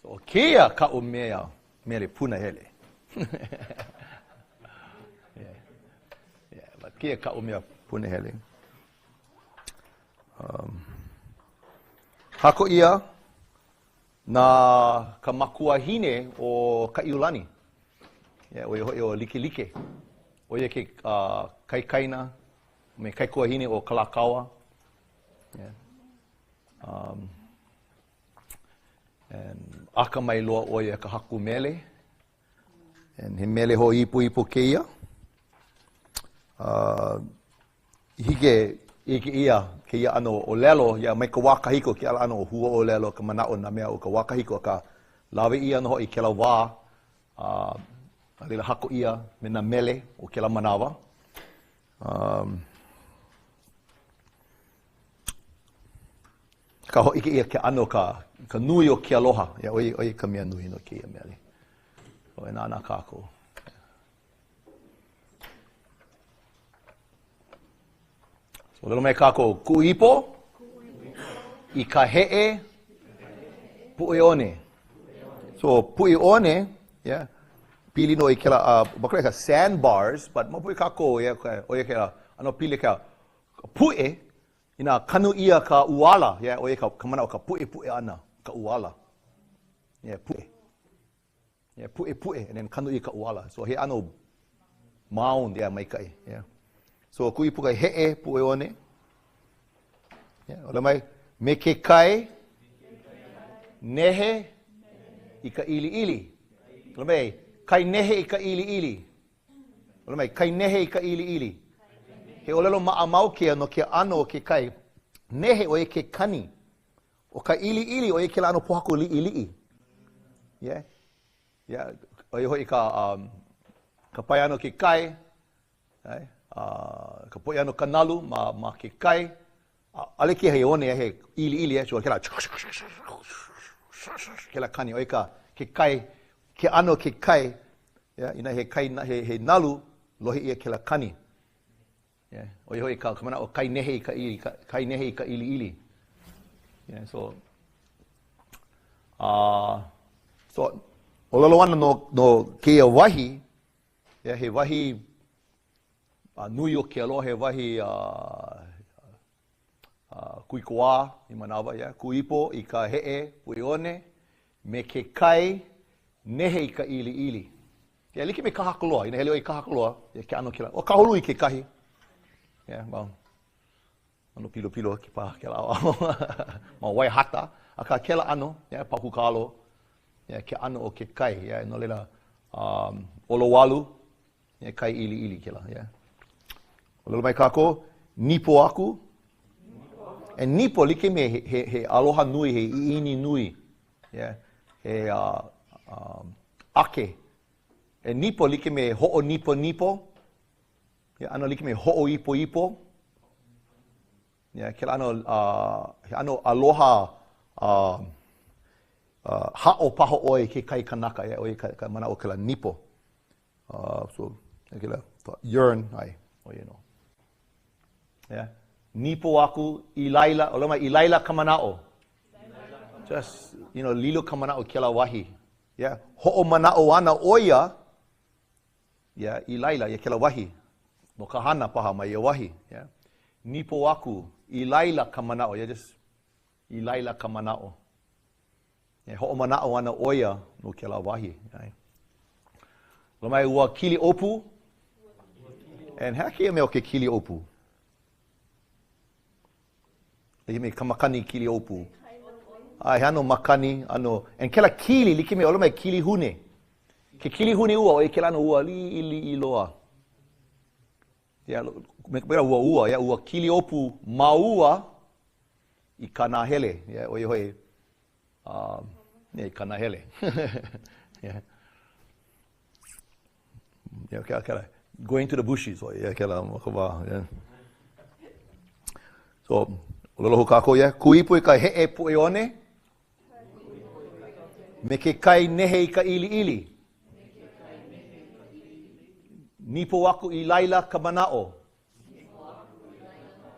So, ʻo kēia kaʻu mea mele punahele. yeah. Yeah, but kēia kaʻu mea punahele. Um, haku ʻia na ka makuahine o Kaʻiulani. Yeah, ʻo ia hoʻi ʻo Likelike. ʻO ia ke uh, kaikaina me kaikuahine o Kalākaua. Yeah. Um, and akamai loa ʻo ia ka haku mele. And he mele hoʻoipoipo kēia. Uh, hiki ke ʻike ʻia kēia ʻano ʻōlelo, ia mai ka wā kahiko kēia ʻano huaʻōlelo ka manaʻo nā mea o ka wā kahiko akā lawe ʻia nō hoʻi kēlā wā a a laila haku ʻia me nā mele o kēlā manawa. Um, ka hōʻike ʻia ke ʻano ka, ka nui o ke aloha, ia, ʻo ia, ʻo ia ka mea nui no kēia mele. So, e nānā kākou. So, ʻōlelo mai kākou, kuʻu ipo i ka heʻe puʻe one. So, puʻe one, yeah, pili nō i kēlā, uh, makana ka sandbars, but maopopo kākou, yeah, ʻo ia kēlā, ʻano pili ka puʻe, inā kanu ʻia ka ʻuala, yeah, ʻo ia ka, ka manaʻo ka puʻepuʻe ʻana, ka ʻuala. Yeah, puʻe. Yeah, puʻepuʻe, and then kanu ʻia ka ʻuala. So he ʻano mound, yeah, maikaʻi. Yeah. So kuʻu ipo i ka heʻe puʻe one. Yeah, ʻōlelo mai, me ke kai nehe i ka ʻiliʻili. ʻŌlelo mai, kai nehe i ka ʻiliʻili. ʻŌlelo mai, kai nehe i ka ʻiliʻili. He ʻōlelo maʻamau kēia no ke ʻano o ke kai. Nehe ʻo ia ke kani. ʻO ka ʻiliʻili, ʻo ia kēlā ʻano pōhaku liʻiliʻi. Yeah. Yeah. ʻO ia hoʻi ka, um, ka pae ʻana o ke kai, right? Uh, ka poʻi ʻana o ka nalu ma, ma ke kai. ʻAʻole kēia he one, he ʻiliʻili, eh? So, kēlā, kēlā kani, ʻo ia ka, ke kai, ke ʻano o ke kai, yeah? Inā he kai, he, he nalu, lohe ʻia kēlā kani. Yeah. ʻO ia hoʻi ka, ka manaʻo kai nehe i ka ʻili, ka, kai nehe i ka ʻiliʻili. Yeah, so, uh, so, ʻōlelo ana no, no kēia wahi, yeah, he wahi uh, nui o ke aloha, he wahi uh, uh, kūikawā i manawa, yeah, kuʻu ipo i ka heʻe puʻe one, me ke kai nehe i ka ʻiliʻili. Yeah, like me Kahakuloa, inā hele ʻoe i Kahakuloa, yeah, ke ʻano kēlā. ʻO Kahului kekahi. Yeah, well, ʻano pilopilo ke paha kēlā ʻaoʻao. Ma Waiāhata, akā kēlā ʻano, yeah, Paukūkalo, yeah, ke ʻano o ke kai, yeah, no laila, um, ʻOlowalu, yeah, kai ʻiliʻili kēlā, yeah. ʻŌlelo mai kākou, nipo aku. And nipo like me he, he, he aloha nui, he ʻiʻini nui. Yeah. He uh, um, ake. E nipo like me hoʻoniponipo. Yeah, ʻano like me hoʻoipoipo. Yeah, kēlā ʻano, uh, he ʻano aloha uh, uh, haʻo paha ʻoe i kekahi kanaka, yeah, ʻo ia ka, ka manaʻo o kēlā nipo. Uh, so, kēlā, yearn, ai, ʻo ia nō. Yeah. Nipo aku i laila, ʻōlelo mai, i laila ka manaʻo. Just, you know, lilo ka manaʻo kēlā wahi. Yeah. Hoʻomanaʻo ana ʻo ia, yeah, i laila, i kēlā wahi. No ka hana paha ma ia wahi. Yeah. Nipo aku, i laila ka manaʻo. Yeah, just, i laila ka manaʻo. E hoʻomanaʻo ana ʻo ia no kēlā wahi. ʻŌlelo mai, ua kiliʻopu. And he aha kēia mea o ke kiliʻopu? Like me ka makani kiliʻopu. A he ʻano makani, ʻano, and kēlā kili, like me, ʻōlelo mai kilihune. Ke kilihune ua, ʻo ia kēlā ʻano ua liʻiliʻi loa. Yeah, me ka ua ua, yeah, ua kiliʻopu māua i ka nahele. Yeah, ʻo ia hoʻi, um, yeah, i ka nahele. yeah. Yeah, okay, okay. Going to the bushes, ʻo ia kēlā ma ka wā, yeah. So, ʻōlelo hou kākou, yeah, kuʻu ipo i ka heʻe puʻe one, me ke kai nehe i ka ʻiliʻili. Nipo aku i laila ka manaʻo.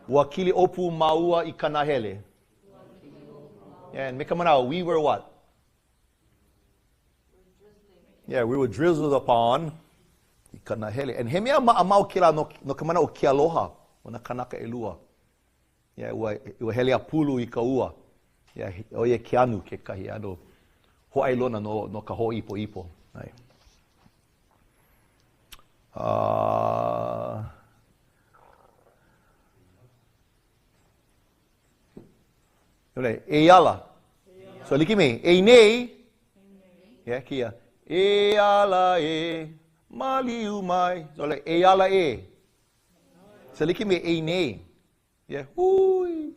Ua kiliʻopu māua i ka nahele. Yeah, and me ka manaʻo, we were what? Yeah, we were drizzled upon i ka nahele. And he mea maʻamau kēlā no, no ka mana o ke aloha o nā kanaka ʻelua. Yeah, ua, ua hele a pulu i ka ua. Yeah, ʻo ia ke anu kekahi ʻano hōʻailona no, no ka hoʻoipoipo. Right. Uh, e ala. So like me, e nei, yeah, kia, e ala e, maliu mai. So like, e ala e. So like me, e nei. Yeah, hui.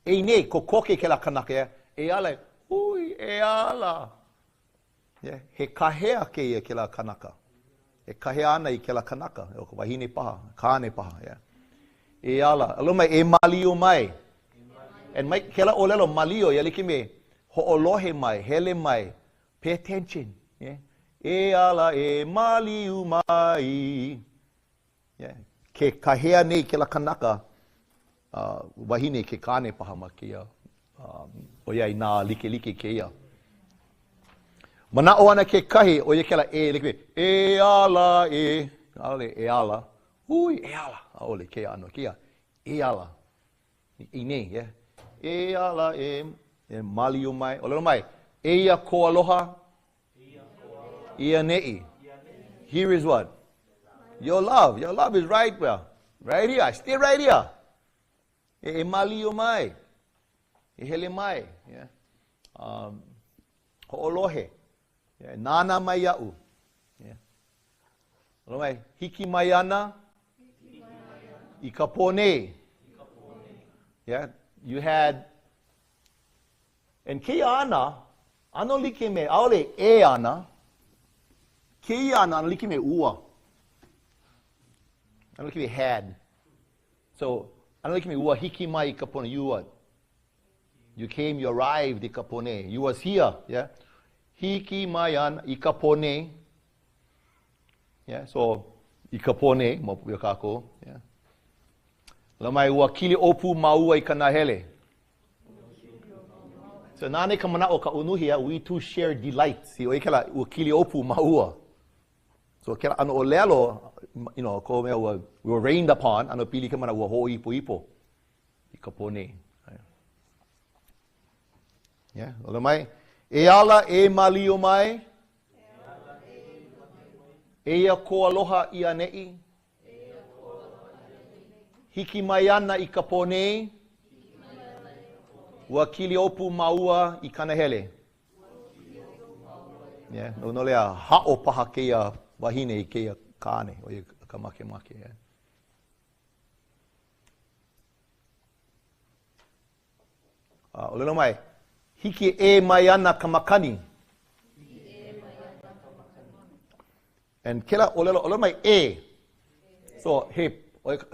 E nei, kokoke kela kanaka, yeah. E ala e, hui, e ala. Yeah. He kahea kēia kēlā kanaka. E kahea ana i kēlā kanaka, ʻo ka wahine paha, kāne paha, yeah. E ala, alo mai, e malio mai. And mai, kēlā ʻōlelo malio, ia like me hoʻolohe mai, hele mai, pay attention, yeah. E ala, e maliu mai. Yeah. Ke kahea nei kēlā kanaka, uh, wahine ke kāne paha ma kēia, um, ʻoiai nā likelike kēia. Manaʻo ana kekahi, ʻo ia kēlā e like me, e ala e, ʻaʻole e ala, hui, e ala, ʻaʻole kēia ʻano, kēia, e ala, i nei, yeah. E ala e, e maliu mai, ʻōlelo mai, eia kō aloha, I ʻaneʻi. Here is what? Your love. Your love is right where? Right here. Stay right here. E, e malio mai. E hele mai. Yeah. Um, hoʻolohe. Yeah. Nānā mai iaʻu. Yeah. Alo mai, hiki mai ana i ka pō nei. Yeah. You had And kēia ana, ʻano like me, ʻaʻole e ana, kēia ana, ʻano like me ua. ʻAno like me had. So, ʻano like me ua hiki mai i ka pō nei. You what? You came, you arrived i ka pō nei. You was here, yeah? Hiki mai ana i ka pō nei. Yeah, so, i ka pō nei, maopopo iā kākou, yeah. Alo mai, ua kiliʻopu māua i ka nahele. So nānā i ka manaʻo ka unuhi, yeah, we two share delights. ʻO ia kēlā, ua kiliʻopu māua. So kēlā ʻano ʻōlelo, you know, ko mea ua, we were rained upon, ʻano pili ka manaʻo ua hoʻoipoipo i ka pō nei. Yeah, ʻōlelo mai, e ala e malio mai, eia kō aloha i ʻaneʻi, Hiki mai ana i ka pō nei, ua kiliʻopu māua i ka nahele. Yeah, no, no lea, haʻo paha kēia wahine i kēia kāne, ʻo ia ka makemake. Yeah. A ʻōlelo mai, hiki ʻē mai ana ka makani. And kēlā ʻōlelo, ʻōlelo mai ʻē. So, he,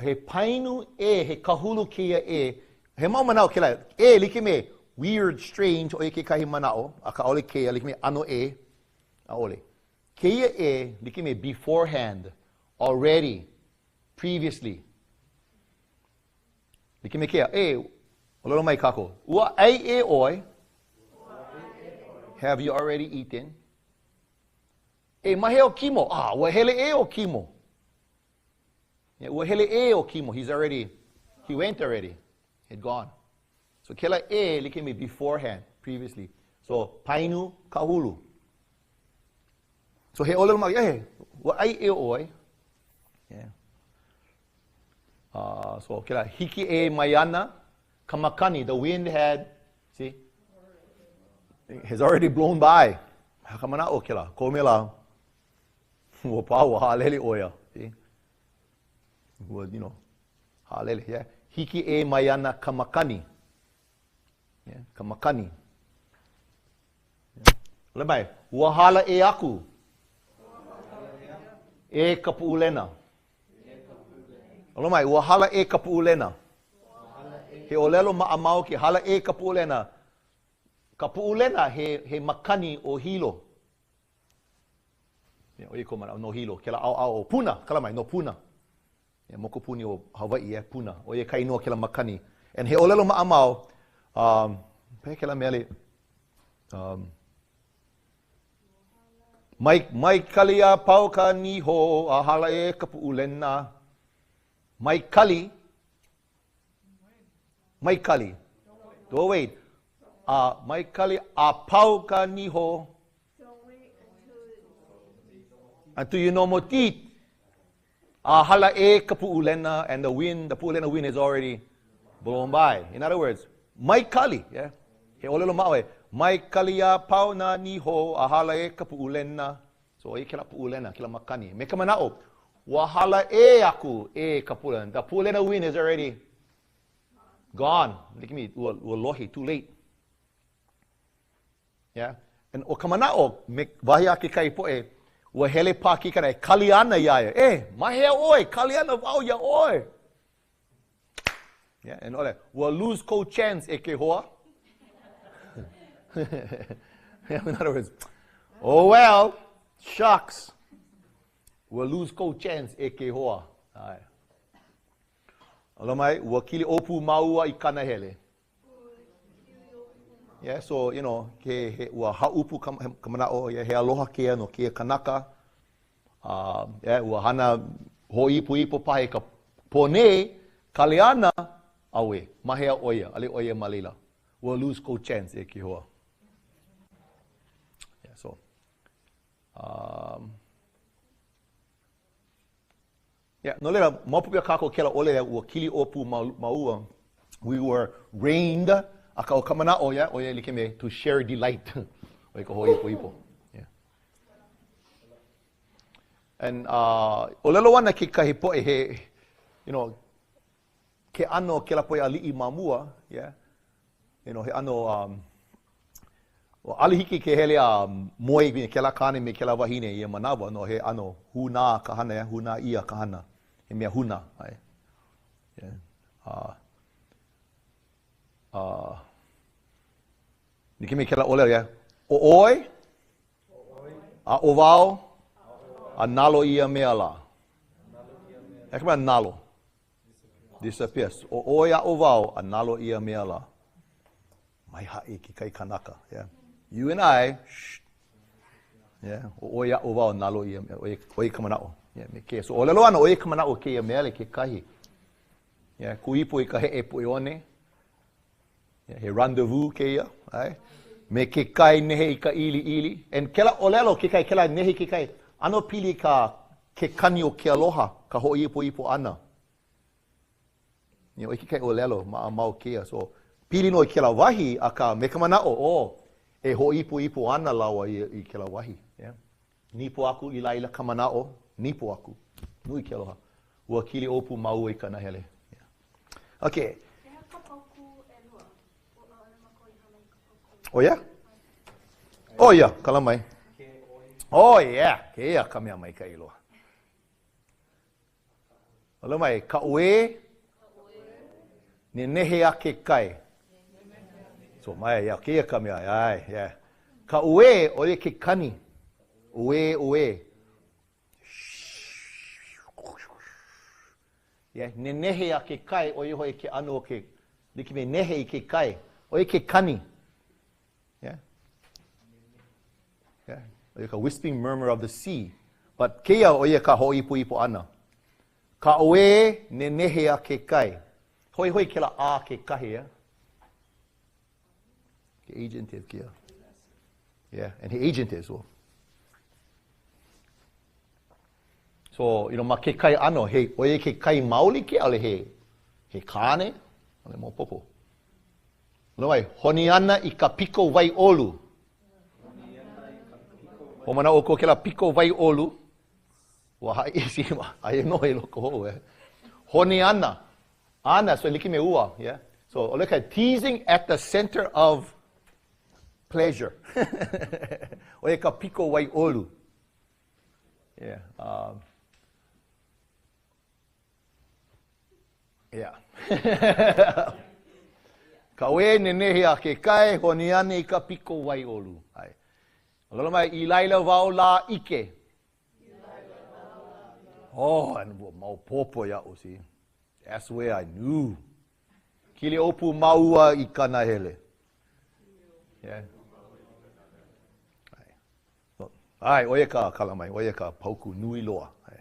he painu ʻē, he kahulu kēia ʻē. He mau manaʻo kēlā. ʻĒ like me weird, strange, ʻo ia kekahi manaʻo, akā ʻaʻole kēia, like me ʻano ʻē, ʻaʻole. Kēia ʻē, like me beforehand, already, previously. Like me kēia, ʻē, ʻōlelo mai kākou, ua ʻai ʻē ʻoe? Have you already eaten? E, ma hea ʻo Kimo? Ah, ua hele ʻē ʻo Kimo. Yeah, ua hele ʻē ʻo Kimo. He's already, he went already. Had gone. So kēlā ʻē like me beforehand, previously. So painu kahulu. So he ʻōlelo mai, eh, ua ʻai ʻē ʻoe. Yeah. Uh, so kēlā hiki ʻē mai ana ka makani, the wind had, see, has already blown by. Ka manaʻo kēlā, kohu mea lā, ua pau, ua haʻalele ʻo ia. See? Ua, you know, haʻalele, yeah. Hiki ʻē mai ana ka makani. Yeah, ka makani. Yeah. ʻŌlelo mai, ua hala ʻē aku. E ka Puʻulena. ʻŌlelo mai, ua hala ʻē ka Puʻulena. He ʻōlelo maʻamau ke hala ʻē ka Puʻulena. Ka Puʻulena, he, he makani o Hilo. Yeah, ʻo ia ko manaʻo, no Hilo. Kēlā ʻaoʻao o Puna, kala mai, no Puna. Yeah, mokupuni o Hawaiʻi, yeah, Puna. ʻO ia ka inoa kēlā makani. And he ʻōlelo maʻamau, um, pehea kēlā mele, um, Mai, mai kali a pau ka niho a hala ʻē ka Puʻulena. Mai kali. Mai kali. Don't wait. A mai kali a pau ka niho. Until you no more teeth. A hala ʻē ka Puʻulena and the wind, the Puʻulena wind has already blown by. In other words, mai kali, yeah. He ʻōlelo maʻawe, mai kali a pau nā niho a hala ʻē ka Puʻulena. So ʻo ia kēlā Puʻulena, kēlā makani. Me ka manaʻo, ua hala ʻē aku ʻē ka Puʻulena. The Puʻulena wind is already gone. Like me, ua, ua lohi, too late. Yeah. And ʻo ka manaʻo, me, wahi a kekahi poʻe, ua hele pākīkana e kali ana iā ia. E, ma hea ʻoe? Kali ana wau iā ʻoe. Yeah, and ʻole, ua lose kou chance e ke hoa. yeah, in other words, oh well, shucks. Ua lose kou chance e ke hoa. ʻAe. Aloha mai, ua kiliʻopu māua i ka nahele. Yeah, so, you know, ke, he, ua hāʻupu ka, ka manaʻo, yeah, he aloha kēia no kēia kanaka. Uh, yeah, ua hana hoʻoipoipo paha i ka pō nei, kali ana, auē, ma hea ʻo ia, ʻaʻole ʻo ia ma laila. Ua lose kou chance e ke hoa. Yeah, so, um, Yeah, no laila, maopopo iā kākou kēlā ʻōlelo ua kiliʻopu māua, we were rained, akā ʻo ka manaʻo, yeah, ʻo ia like me to share delight, ʻo ia ka hoʻoipoipo. Yeah. And uh, ʻōlelo ana kekahi poʻe he, you know, ke ʻano o kēlā poʻe aliʻi ma mua, yeah, you know, he ʻano, um, ʻaʻole hiki ke hele a moe me kēlā kāne me kēlā wahine i ia manawa, no he ʻano hūnā ka hana, yeah, hūnā ʻia ka hana, he mea hūnā, ʻae. Yeah. Uh, uh, like me kēlā ʻōlelo, yeah. ʻO ʻoe, a ʻo wau, a nalo ia mea lā. He aha ka mea nalo? Disappears. ʻO ʻoe a ʻo wau, a nalo ia mea lā. Mai haʻi i kekahi kanaka. Yeah. You and I, shh. Yeah. ʻO ʻoe a ʻo wau, nalo ia mea. ʻO ia ka manaʻo. Yeah, me kēia. So, ʻōlelo ana, ʻo ia ka manaʻo o kēia mele kekahi. Yeah, kūipo i ka heʻe puʻe one. Yeah, he rendezvous kēia, ʻae? Me ke kai nehe i ka ʻiliʻili. And kēlā ʻōlelo kekahi, kēlā nehe i ke kai, ʻano pili ka ke kani o ke aloha, ka hoʻoipoipo ʻana. You know, ʻo ia kekahi ʻōlelo maʻamau kēia. So, pili nō i kēlā wahi, akā me ka manaʻo, oh, e hoʻoipoipo ana lāua i, i kēlā wahi. Yeah. Nipo aku i laila ka manaʻo, nipo aku. Nui ke aloha. Ua kiliʻopu māua i ka nahele. Yeah. Okay. He aha ka paukū ʻelua? ʻAʻole mākou i hana i ka paukū. Oh yeah? Oh yeah, kala mai. Oh yeah, kēia ka mea maikaʻi loa. ʻŌlelo mai, ka uē, nenehe a ke kai. So, mai, ia, kēia ka mea, ʻae, yeah. Ka uē, ʻo ia ke kani. Uē, uē. Yeah, nenehe a ke kai, ʻo ia hoʻi ke ʻano o ke, like me nehe i ke kai. ʻO ia ke kani. Yeah. Yeah. ʻO ia ka whispering murmur of the sea. But kēia, ʻo ia ka hoʻoipoipo ʻana. Ka uē nenehe a ke kai. Hoihoi kēlā a kekahi, yeah? Ke agentive kēia. Yeah, and he agentive, so. So, you know, ma kekahi ʻano, he, ʻo ia ke kai maoli kēia, ʻaʻole he, he kāne, ʻaʻole maopopo. No mai, honi ana i ka piko wai ʻolu. Hoʻomanaʻo ʻoukou kēlā piko wai ʻolu. Ua haʻi isi, aia nō i loko ou, eh. Honi ana. Ana, so like me ua, yeah. So, ʻo ka teasing at the center of pleasure. ʻO ia ka piko wai ʻolu. Yeah. Um, Yeah. Ka uē nenehe a ke kai, honi ana i ka piko wai ʻolu. ʻAe. ʻŌlelo mai, i laila wau lā ʻike. Oh, and ua maopopo iaʻu, see. That's where I knew. Kiliʻopu māua i ka nahele. Yeah. ʻAe, ʻo ia ka kala mai, ʻo ia ka paukū nui loa. ʻAe.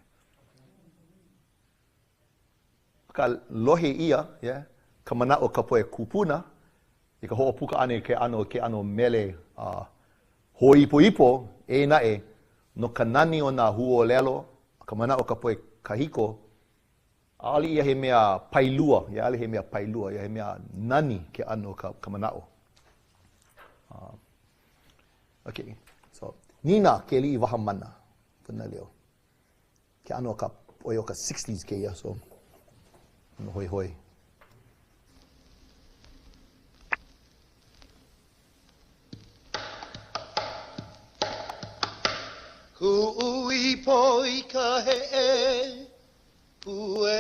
Akā, lohe ʻia, yeah, ka manaʻo o ka poʻe kūpuna i ka hoʻopuka ʻana i ke ʻano, ke ʻano mele a hōipoipo, eia naʻe, no ka nani o nā huaʻōlelo, ka manaʻo o ka poʻe kahiko, ʻaʻole ia he mea pailua, yeah, ʻaʻole he mea pailua, yeah, he mea nani ke ʻano o ka, ka manaʻo. Okay, so, Nina ke aliʻi waha mana, Pūnana Leo. Ke ʻano o ka, ʻoi o ka sixties kēia, so, no hoihoi. Kuʻu ipo i ka heʻe pueone.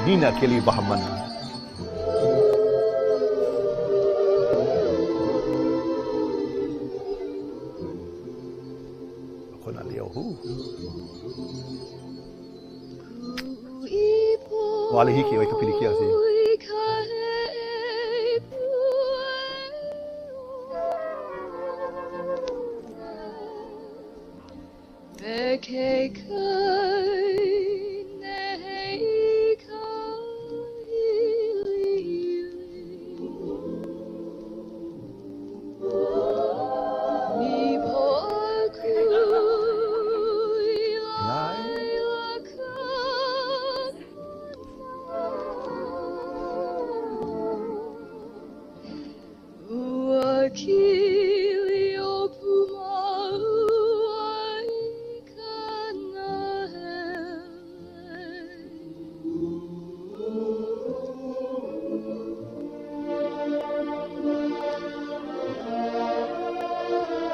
Nina ke aliʻi waha mana. Kona leo hū. ʻAʻole hiki ʻoe ka pilikia see.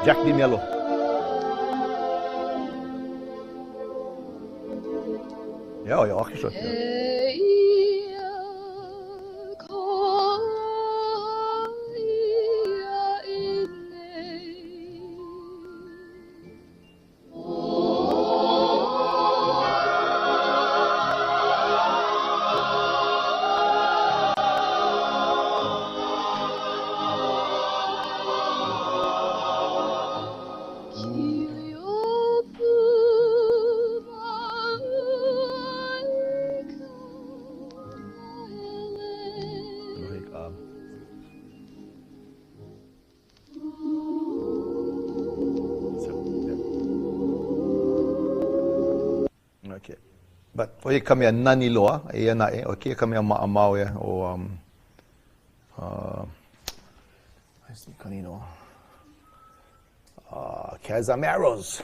Jack de Mello. Yeah, oh, yeah, orchestra. Yeah. Okay. But ʻo ia ka mea nani loa, eia naʻe, ʻo kēia ka mea maʻamau ia, ʻo um, uh, kona inoa? Cazamaros.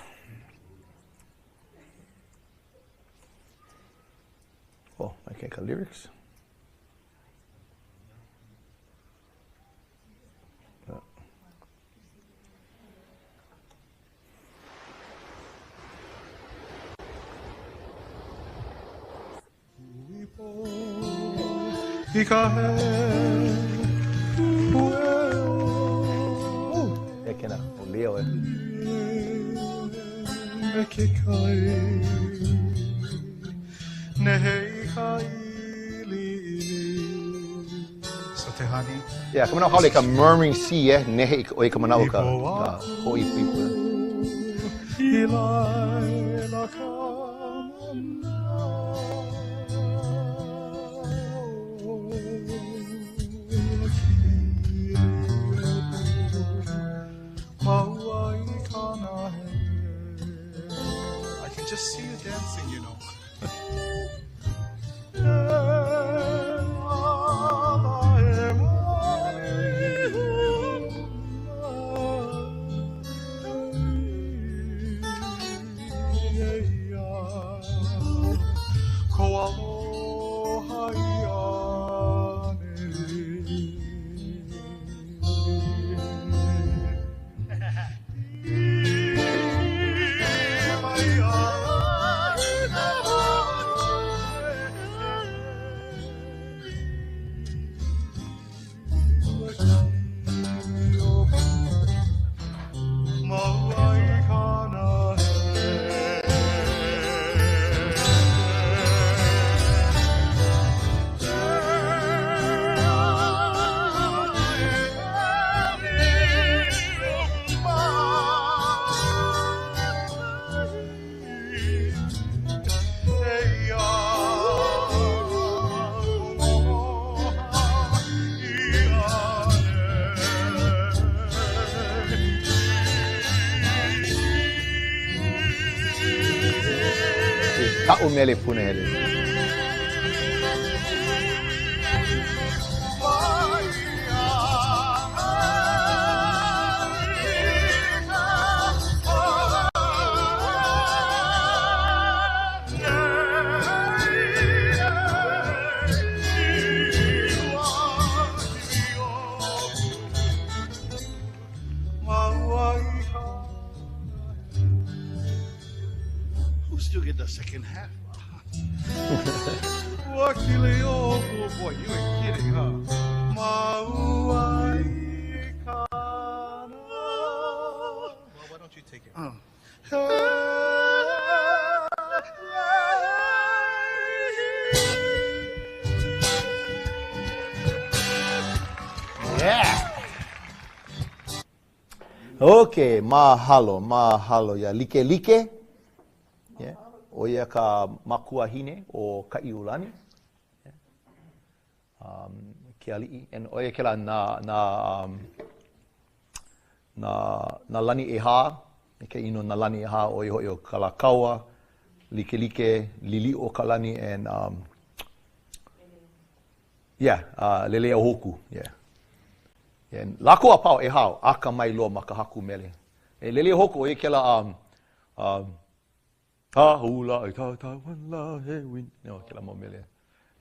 Oh, okay, ka lyrics. E kena, o Leo e. Me ke kai, nehe i ka ʻiliʻili. So Tehani. Yeah, ka manaʻo haole ka murmuring sea eh, nehe i ka, ʻo ia ka manaʻo ka, ka hoʻoipoipo. I laila ka I can just see you dancing, you know. Kaʻu mele punahele. Who still get the second half? Oh, boy, you ain't kidding, huh? Well, why don't you take it? Oh. Yeah. Okay, mahalo, mahalo iā Likelike. Yeah. ʻO ia ka makuahine o Kaʻiulani. Yeah. Um, ke aliʻi. And ʻo ia kēlā nā, nā, um, nā, nā lani ʻehā, ke ino nā lani ʻehā, ʻo ia hoʻi ʻo Kalākaua, Likelike, Liliʻuokalani, and um, yeah, uh, Leleiohoku, yeah. Yeah, lākou a pau ʻehā, akamai loa ma ka haku mele. E Leleiohoku, ʻo ia kēlā um, um, Ka hula i ka tauala he win. No, kēlā mau mele.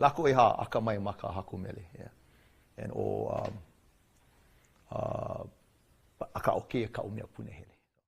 Lākou ʻehā akamai ma ka haku mele. Yeah. And ʻo, um, uh, akā ʻo kēia kaʻu mea punahele.